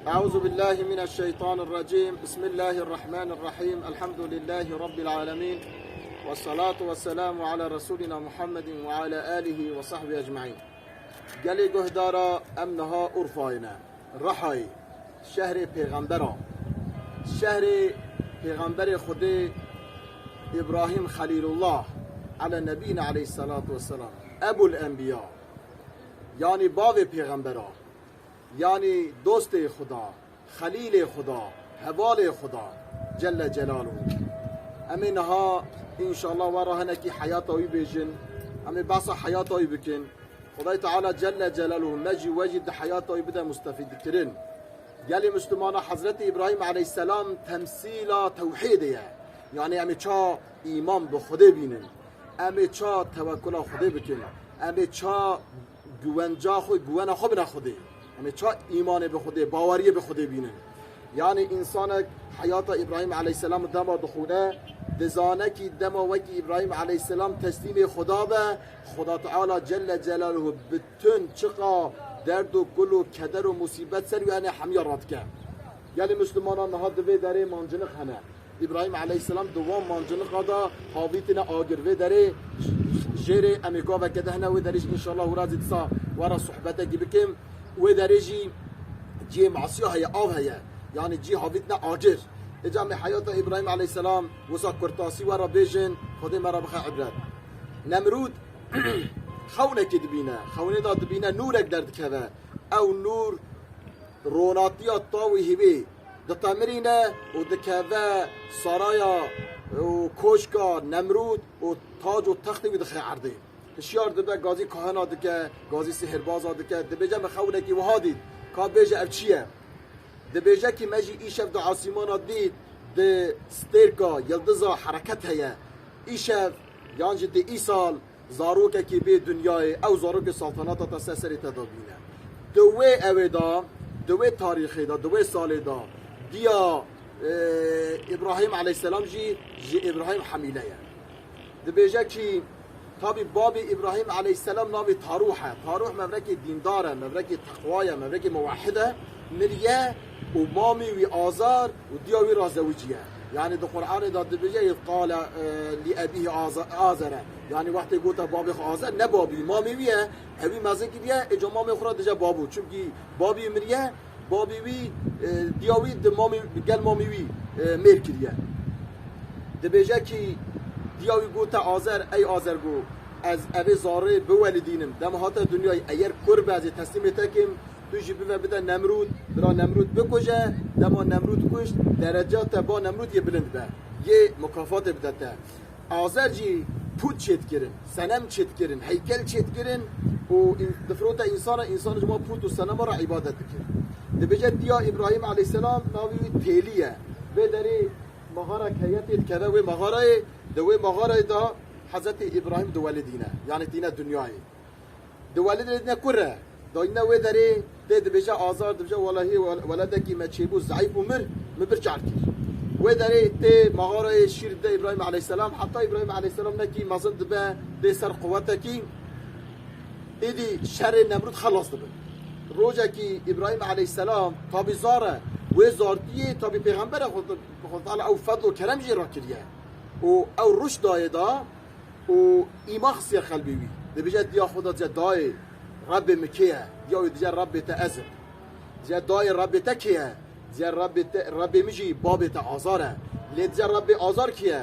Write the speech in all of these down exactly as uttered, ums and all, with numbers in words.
أعوذ بالله من الشيطان الرجيم. بسم الله الرحمن الرحيم. الحمد لله رب العالمين. والصلاة والسلام على رسولنا محمد وعلى آله وصحبه أجمعين. Gelê guhdara, em niha Urfayê ne. Rihayê, şehrê pêxembera. Şehrê pêxemberê Xwedê Îbrahîm Xelîlullah, ala nebîna aleyhissalatu vesselam. Ebul Enbiya. Yanî bavê pêxembera. Yanî dostê Xuda, xelîlê Xuda, hevalê Xuda, Celle Celaluhu. Em ê niha, înşallah, we re hinekî heyata wî bêjin. Em ê behsa heyata wî bikin. Xwedayê Teala Celle Celaluhu me jî we jî di heyata wî bide mustefîdkirin. Gelê Mislimana, Hezretî Îbrahîm aleyhisselam temsîla tewhîdê ye. Yanî em ê ça îman bi Xwedê bînin. Em ê ça tewekkula Xwedê bikin. Em ê ça güwenca xwe, güwena xwe bine Xwedê. Em ê ça îmanê bi Xwedê, baweriyê bi Xwedê bînin. Yanî însanek heyata Îbrahîm aleyhisselam dema dixwîne, dizane kî dema wekî Îbrahîm aleyhisselam teslîmê Xuda be, Xuda Teala Celle Celaluhu bütün çiqa derd û kul û keder û musîbet ser wî hene hemiya radike. Gelê Mislimanan niha di vê derê mancinik hene. Îbrahîm aleyhisselam di wan mancinika de havîtine agir. Vê derê jêrê em ê gaveke de hene, wê derê jî înşallah hûra zî disa we re sohbetekî bikim. Wê derê jî cihê masiya heye, av heye. Yanî cî havîtine agir. Êca em ê heyata Îbrahîm aleyhisselam wisa kurtasî we re bêjin, Xwedê me re bixe ibret. Nemrûd xewnekê dibîne. Xewnê de dibîne nûrek derdikeve. Ew nûr ronatiya tawî hîvê ditemirîne û dikeve saraya û koşka Nemrûd û tac û textê wî dixe erdê. Hişyar dibe, gazî kahina dike, gazî sihirbaza dike, dibêje, min xewnekî wiha dît, ka bêje ev çi ye? Dibêje kî me jî îşev di asîmana dît, di stêrka, yildiza hereket heye. Îşev yan jî di îsal zarokekî bê dinyayê, ew zarokê saltanata te ser serê te de bîne. Di wê ewê de, di wê tarîxê de, di wê salê de diya, e, Îbrahîm aleyhisselam jî ji Îbrahîm hemîle ye. Dibêje kî, tabî babê Îbrahîm aleyhisselam navê Tarûh e. Tarûh mevrekê dîndar e, mevrekê teqwa ye, mevrekê muwehhid e. Miriye û mamê wî Azar û diya wî re zewiciye. Yanî di Qur'anê de dibêje, "Îz qale, e, li ebîhî Aza-, Azere." Yanî wextê gote babê xwe Azer, ne babî wî, mamê wî ye. Ew wî mezin kiriye, êca mamê xwe re dije babû. Çimkî babî miriye, babî wî, e, diya wî di mamî, gel mamî wî, e, mêr kiriye. Dibêje kî diya wî gote Azer, ey Azer, got, ez evê zarê biwelidînim. Dema hate dinyayê, eger kur be, ez ê teslîmê te kim, tu jî bive bide Nemrûd, bira Nemrûd bikuje, dema Nemrûd kuşt, dereca te ba Nemrûd yê bilind be. Yê mukafatê bide te. Azer jî pût çêdikirin, senem çêdikirin, heykel çêdikirin û in-, difirote însana, însan ji wan pût û senema re îbadet dikir. Dibêje diya Îbrahîm aleyhisselam navê wî Têlî ye. Vê derê mexarek heye, tê dikeve wê mexarayê, di wê mexarayê de Hezretî Îbrahîm diwelidîne, yanî tîne dinyayê. Diwelidîne kur e. Dayîne wê derê tê dibêje Azar, dibêje, "Welehî wel-, weledekî me çêbû zeîf û mir, min bir çar kir." Wê derê tê mexarayê şîr dide Îbrahîm aleyhisselam, heta Îbrahîm aleyhisselam nekî mezin dibe, tê ser quwetekî, êdî şerê Nemrûd xelas dibin. Rojekî Îbrahîm aleyhisselam tabî zar e, wê zartiyê tabî pêxember e, Xwed-, Xwedê Teala ew fedl û kerem jê re kiriye. Û ew rûş dayê da, û îman xistiye qelbê wî. Dibêje diya xwe de, dice, "Dayê, Rebbê min kê ye?" Diya wî dice, "Rebbê te ez im." Dice, "Dayê, Rebbê te kê ye?" Dice, "Rebbê te, Rebbê min jî babê te Azar e." Lê dice, "Rebbê Azar kê ye?"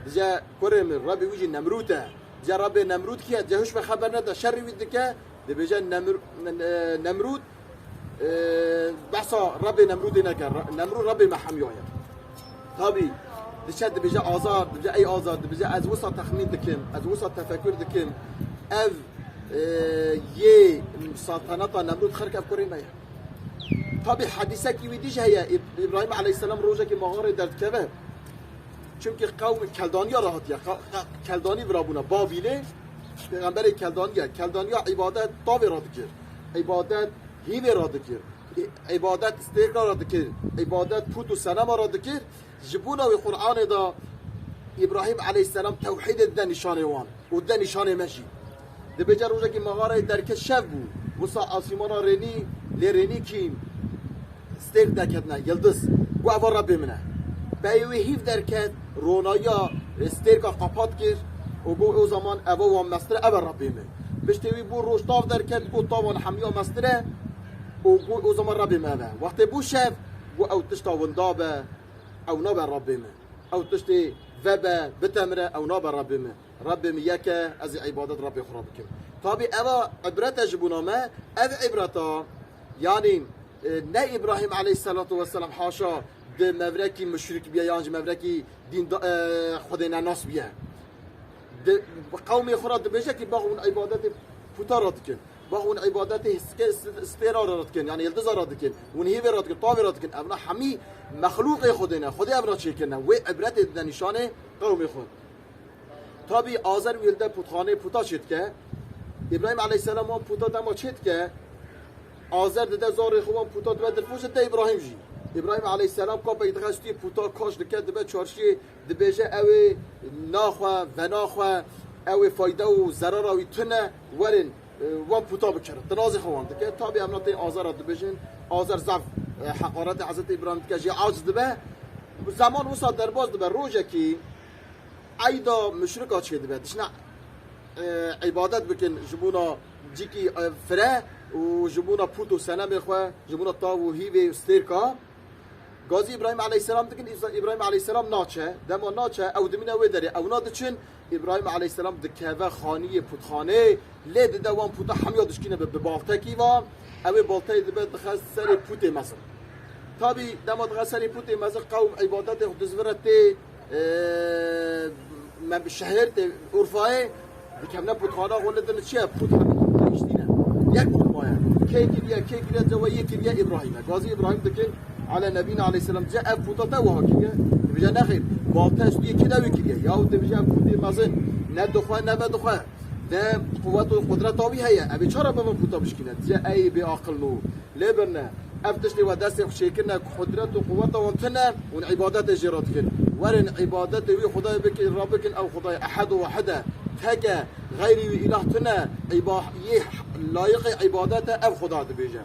Dice, "Kurê min, Rebbê wî jî Nemrûd e." Dice, "Rebbê Nemrûd kê ye?" Dice, "Hiç me xeber nede, şerê wî dike." Dibêje Nemr-, Ne-, Nemrûd, e, behsa Rebbê Nemrûdê neke. Re-, Nemrûd Rebbê me hemiya ye. Tabî, diçe dibêje Azar, dibêje, "Ey Azar," dibêje, "ez wisa texmîn dikim, ez wisa tefekur dikim. Ev, e, yê saltanata Nemrûd xirk ev kurê me ye." Tabî hedîsekî wî dî jî heye. Îb-, Îbrahîm aleyhisselam rojekî mexarê derdikeve. Çimkî qewm Keldaniya re hatiye. Qa-, qa-, Keldanî vira bûne. Babîlê, pêxemberê Keldaniye. Keldaniya îbadet tavê re dikir. Îbadet hîvê re dikir. Î-, îbadet stêrka re dikir. Îbadet pût û senema re dikir. Ji bona wî Qur'anê de Îbrahîm aleyhisselam tewhîdê dide nîşanê wan. Û dide nîşanê me jî. Dibêje rojekî mexareyê derket şev bû. Wisa asîmana rênî, lê rênî kî Stêrk derketine, yildiz. Got, "Eva Rebbê min e." Peyê wê hîv derket, ronayiya, e, stêrka qapat kir û got, "O zaman eva wan mestir e, eva Rebbê min." Piştê wî bû roj, tav derket, got, "Tavan hemiya mestir e." Û got, "O zaman Rebbê min ev e." Wextê bû şev, got, "Ew tişta winda be, ew nabe Rebbê min. Ew tiştê vebe, bitemire, ew nabe Rebbê min." Rebbê min yek e, ez ê îbadet Rebbê xwe re bikim. Tabî eva îbret e ji bona me, ev îbreta, yanî, e, ne Îbrahîm aleyhisselatu vesselam haşa di mevrekî muşrik biye yan ji mevrekî dîn da-, e, Xwedê nenas biye. Di qewmê xwe re dibêje ki bax hûn îbadetê puta re dikin. Bax hûn îbadetê ske-, stêra re dikin, yanî yildiza re dikin. Hûn hîvê re dikin, tavê re dikin. Evna hemî mexlûqê Xwedê ne. Xwedê evna çêkirine. Wê îbretê dide nîşanê qewmê xwe. Tabî Azer wî li de pûtxanê pûta çêdike. Îbrahîm aleyhisselam wan pûta dema çêdike, Azer dide zarê xwe wan pûta dibe dilfûş dide Îbrahîm jî. Îbrahîm aleyhisselam kapek dixe stûyê pûta kaş dike, dibe çarşiyê, dibêje, "Ew ê naxwe, venaxwe, ew ê fayde û zerara wî tune, werin, e, wan pûta bikirin." Tinazê xwe wan dike. Tabî evna tê Azera dibêjin. Azer zaf, e, heqaretê Hezretî Îbrahîm dike, jê aciz dibe. Zeman wisa derbas dibe. Rojekî eyda muşrika çêdibe. Dişine, e, îbadet bikin ji bona cikî, e, fire û ji bona pût û senemê xwe, ji bona tav û hîvê û stêrka. Gazî Îbrahîm aleyhisselam dikin, Îsa-, Îbrahîm aleyhisselam naçe. Dema naçe, ew dimîne wê derê. Ewna diçin, Îbrahîm aleyhisselam dikeve xaniyê pûtxanê, lê dide wan pûta hemiya dişkîne bi, bi baltekî va. Ew ê balteyê dibe dixe serê pûtê mezin. Tabî dema dixe serê pûtê mezin, qewm îbadetê xwe dizvire tê, e, me bi şehir tê Urfayê, dikevne pûtxana xwe li din çi ye? Pût hemî gihiştîne. Yek pût maye. Kê kiriye, kê kiriye, cewe yê kiriye Îbrahîm e. Gazî Îbrahîm dikin, ale nebîne aleyhisselam, dice, "Ev pûta te wiha kiriye?" Dibêje, "Nexêr, baltê ez tu yekî de wê kiriye." Yaw dibêje, "Ev pûtê mezin ne dixwe, ne vedixwe. Ne quwet û qudreta wî heye. Ev ê çara bevin pûta bişkîne?" Dice, "Ey bê aqil nû." Lê birine, ev tiştê we destê xwe çêkirine, qudret û quweta wan tune, hûn îbadetê jê re dikin. Werin îbadetê wî Xwedayê bikin, re bikin, ew Xwedayê ehed û wahid e, tek e, xeyrî wî îlah tune, îba-, yê layiqê îbadet e, ev Xweda dibêje.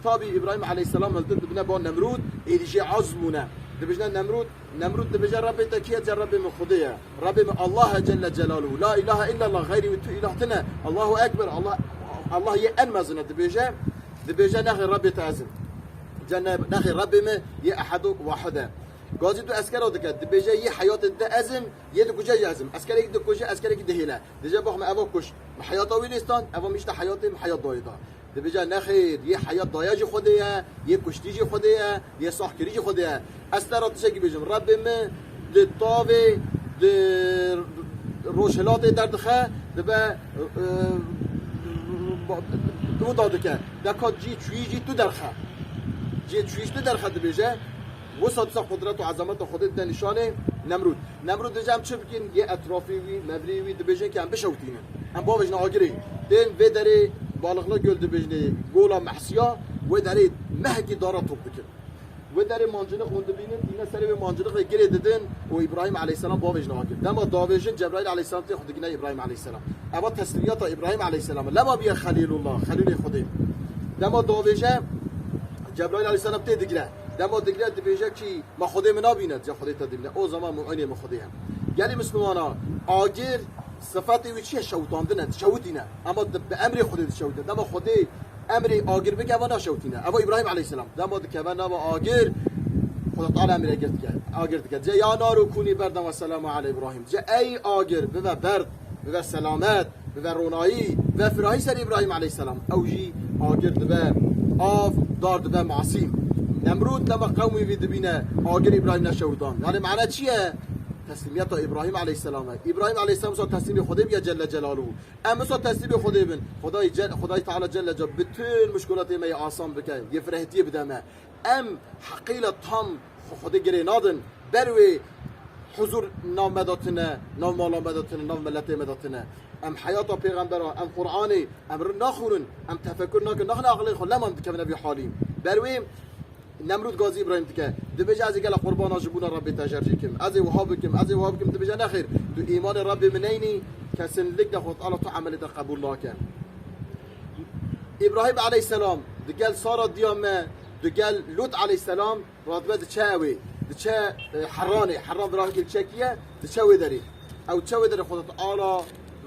Tabî Îbrahîm aleyhisselam hiltin dibine ba Nemrûd, êdî jê aciz bûne. Dibêjine Nemrûd, Nemrûd dibêje, "Rebbê te kî ye?" Dice, "Rebbê min Xwedê ye. Rebbê min Allah e Celle Celaluhu. La ilahe illallah, xeyrî wî tu îlah tune. Allahu Ekber, Allah, Allah yê en mezin e." Dibêje, dibêje, "Nexê Rebbê te ez im." Dice, "Ne, nexê Rebbê min yê ehed û wahid e." Gazî tu eskera dike, dibêje, "Yê heyatê te ez im, yê dikuje jî ez im." Eskerekî dikuje, eskerekî dihêle. Dibêje, "Bax min eva kuşt. Min heyata wî lê stand, eva min îşte heyatê min heyat dayê da." Dibêje, "Nexêr, yê heyat daya jî Xwedê ye, yê kuştî jî Xwedê ye, yê saxkirî jî Xwedê ye. Ez te re tiştekî bêjim, Rebbê min di tavê, di rojhilatê derdixe, dibe, e, tu da dike. Deka cî çûyî jî tu derxe. Cî çûyî jî tu derxe," dibêje. Wisa disa qudret û ezameta Xwedê dide nîşanê Nemrûd. Nemrûd dibêje, "Em çi bikin?" Yê etrafê wî, mevrê wî dibêjin ki, "Em bişewtînin. Em bavêjin agirê." Tên vê derê Balixli Göl dibêjinê, Gola Mehsiya, wê derê mehekî dara top dikin. Wê derê manciniq hûn dibînin, tîne serê wê manciniqê girê didin û Îbrahîm aleyhisselam bavêjin agir. Dema davêjin, Cebraîl aleyhisselam tê xwe digine Îbrahîm aleyhisselam. Eva teslîmiyata Îbrahîm aleyhisselam e. Lema biye Xelîlullah, Xelîlê Xwedê. Dema davêje, Cebraîl aleyhisselam tê digire. Dema digire dibêje ki, "Ma Xwedê min nabîne?" Dice, "Xwedê te dibîne." O zaman mu'inê min Xwedê ye. Gelî Mislimana, agir sifetê wî çi ye? Şewitandin e, dişewitîne. Ama di, bi emrê Xwedê dişewitîne. Dema Xwedê emrê agir bike, eva naşewitîne. Eva Îbrahîm aleyhisselam. Dema dikeve nava agir, Xweda Teala emrê agir dike. Agir dike. Dice, "Ya naru kûnî berden ve selama ale Îbrahîm." Dice, "Ey agir, bibe berd, bibe selamet, bibe ronayî, bibe firahî ser Îbrahîm aleyhisselam." Ew jî agir dibe av, dar dibe masî. Nemrûd dema qewmî vî dibîne, agir Îbrahîm neşewitan. Yanî mane çi ye? Teslîmiyeta Îbrahîm aleyhisselam e. Îbrahîm aleyhisselam wisa teslîmê Xwedê bûye Celle Celaluhu. Em wisa teslîmê Xwedê bin. Xwedayê Cel-, Xwedayê Teala Celle Celaluhu bütün muşkilatê me yê asan bike, yê firehitiyê bide me. Em heqîle tam Xwedê girê nadin. Ber wê huzur nav me de tune, nav mala me de tune, nav miletê me de tune. Em heyata pêxembera, em Qur'anê, em rin naxwînin, em tefekur nakin, naxine aqilê xwe, lema em dikevine vî halî. Ber wê Nemrûd gazî Îbrahîm dike. Dibêje, "Ez ê gela qurbana ji bona Rebbê te jer jê kim. Ez ê wiha bikim, ez ê wiha bikim." Dibêje, "Nexêr, tu îmanê Rebbê min neynî, kesinlikle Xweda Teala tu emelê te qebûl nake." Îbrahîm aleyhisselam di gel Sara diya me Digel Lut aleyhisselam radibe diçe ewê, diçe, e, Herranê, Herran virahekê diçe kiye, diçe wê derê. Ew diçe wê derê Xweda Teala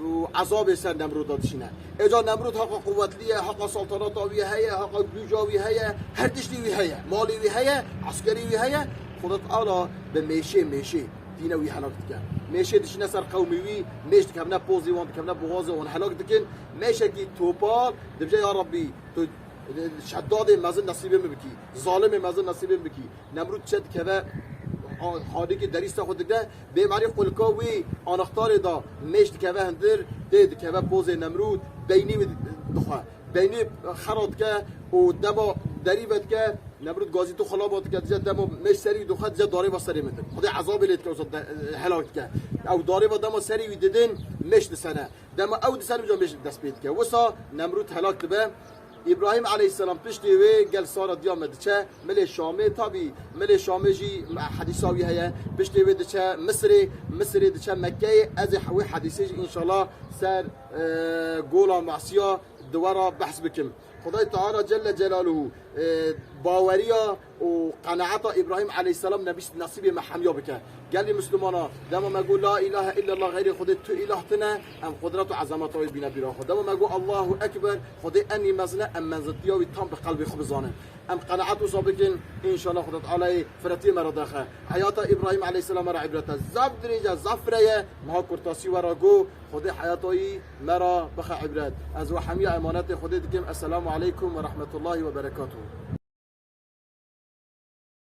û ezabê ser Nemrûda dişîne. Êca Nemrûd haqa quwetlî ye, haqa saltanata wî heye, haqa güca wî heye, her tiştî wî heye, malê wî heye, eskerî wî heye. Xweda Teala bi mêşê, mêşê dîne wî helak dike. Mêşê dişîne ser qewmê wî, mêş dikevne pozê wan, dikevne boxazê wan helak dikin. Mêşekî topal dibêje, ya Rabbî, tu şedadê mezin nesîbê min bikî, zalimê mezin nesîbê min bikî. Nemrûd çe dikeve, a-, hadikê derîsta xwe dike, bêmerî qulka wî anaxtarê da, mêş dikeve hindir, tê dikeve pozê Nemrûd, beynî wî dixwe. Beynî xera dike û dema derî vedike, Nemrûd gazî tu xilaba dike, dice dema mêş serî wî dixwe, dice darê va serê min dir. Xwedê ezabê lê dike, wisa de-, helak dike. Ew darê va dema serî wî didin, mêş disene. Dema ew diser, uca mêş dest pê dike. Wisa Nemrûd helak dibe. Îbrahîm aleyhisselam piştê wê gel Sara diya me diçe milê Şamê. Tabî milê Şamê jî hedîsa wî heye. Piştê wê diçe Misirê, Misirê diçe Mekkeyê. Ez ê wê hedîsê jî înşallah ser, e, gola masiya di we re behs bikim. Xwedayê Teala Celle Celaluhu, e, baweriya û qenaeta Îbrahîm aleyhisselam nebîst nesîbê me hemiya bike. Gelî Mislimana, dema me got, "La ilahe illallah, xeyrê Xwedê tu îlah tine", em qudret û ezemeta wî bîne bîra xwe. Dema me got, "Allahu Ekber", Xwedê enî mezin e, em mezintiya wî tam bi qelbê xwe bizanin. Em qenaet wisa bikin, înşallah Xweda Tealayê firetiyê me re daxe. Heyata Îbrahîm aleyhisselam me re îbret e. Zaf dirêj e, zaf fire ye, meha kurtasî we re got, Xwedê heyata wî me re bixe îbret. Ez we hemiya emanetê Xwedê dikim. Esselamu aleykum ve rahmetullahi ve berekatuhu.